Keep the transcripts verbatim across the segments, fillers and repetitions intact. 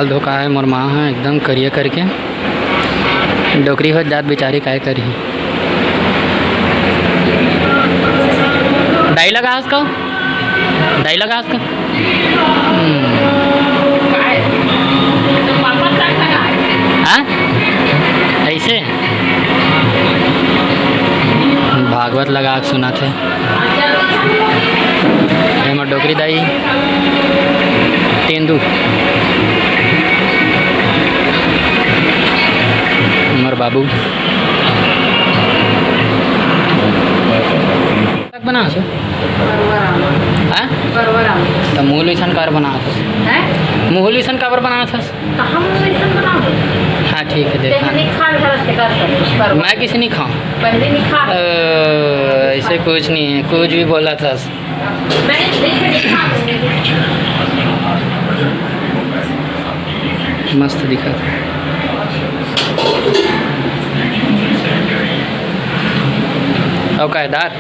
धोखा है मोर माँ ह एकदम करिया करके। डोकरी हो जात बेचारी, काय करही। दाई लगा हस का? दाई लगा हस का? हम्म। हाँ? ऐसे? भागवत लगा के सुनाथे। एमा डोकरी दाई, तेंदू, हमर बाबू। बना हस? परवर आलू। हाँ? परवर आलू। त मुँह ल अइसन काबर बनात हस? हैं? मुँह ल अइसन काबर बनात हस? त हम अइसन बनाबो। हाँ, ठीक है, तें देखा। नहीं खा, घर से कर सकते, परवर। मैं किसे नहीं खाऊँ? पहले नहीं खा। अ, ऐसे कुछ नहीं है, कुछ भी बोला था। मैं देख के नहीं खा। मस्त दिखा था। और का है, दार?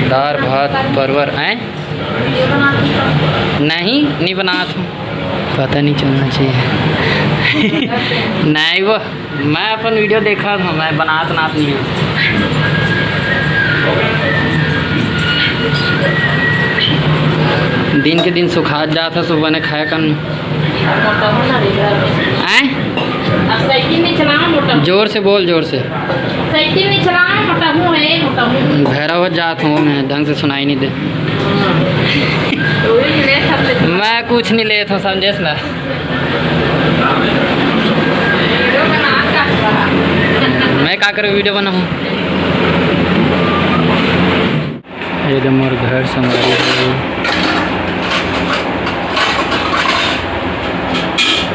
दार भात परवर, हैं? नहीं, नहीं बनात हूँ। पता नहीं चलना चाहिए। नहीं वो, मैं अपन वीडियो देखा था, मैं बनात नात नहीं हूँ। दिन के दिन सुखात जात है, सुबह ने खाया कर। मोटा हूँ ना रे घर। हैं? अब साइकिल नहीं चलाऊँ, मोटा हूँ। जोर से बोल, जोर से। साइकिल नहीं चलाऊँ, मोटा हूँ, ए, मोटा हूँ। भैरव जात हूँ मैं, ढंग से सुनाई नहीं दे। हाँ। तो वही ले सब ले। मैं कुछ नहीं लेत हूँ, समझेस ना। वीडियो बना का बना। मैं का करूँ, वीडियो बनाऊँ? ये दे मोर घर संगवारी हो,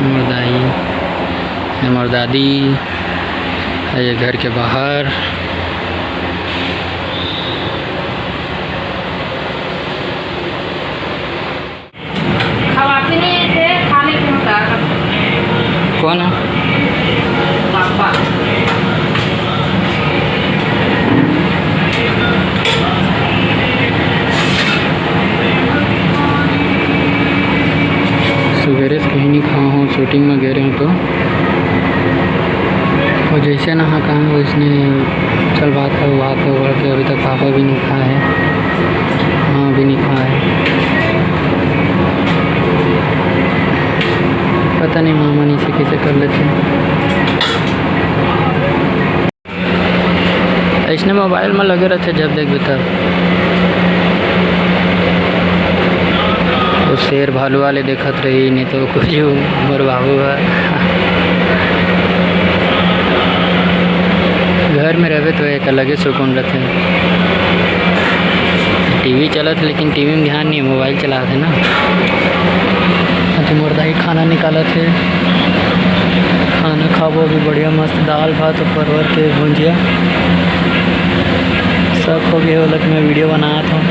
मोर दाई, ये मोर दादी, ये घर के बाहर। खवासी नहीं थे, खाने के होता है। कौन है? पापा। सुबेरे से कहीं नहीं खाया हूँ, शूटिंग में गए रहे तो, और जैसे नहा कहा वैसने चल बात है, बात है, उड़ के अभी तक पापा भी नहीं खाया है। हाँ, भी नहीं खाए। पता नहीं मामा नीचे कैसे कर लेते हैं। ऐसने मोबाइल में लगे रहते, जब देखबे तब। वो शेर भालू वाले देखत रही, नहीं तो कुछ मोर बाबू है। घर में रहबे तो एक अलगे सुकून रहते। टीवी चलत, लेकिन टीवी में ध्यान नहीं, मोबाइल चलात है ना। अति मोर दाई खाना निकालत है, खाना खाबो अभी बढ़िया मस्त दाल भात और परवर के भुंजिया। सब हो गए, ओलक मैं वीडियो बनात हूँ।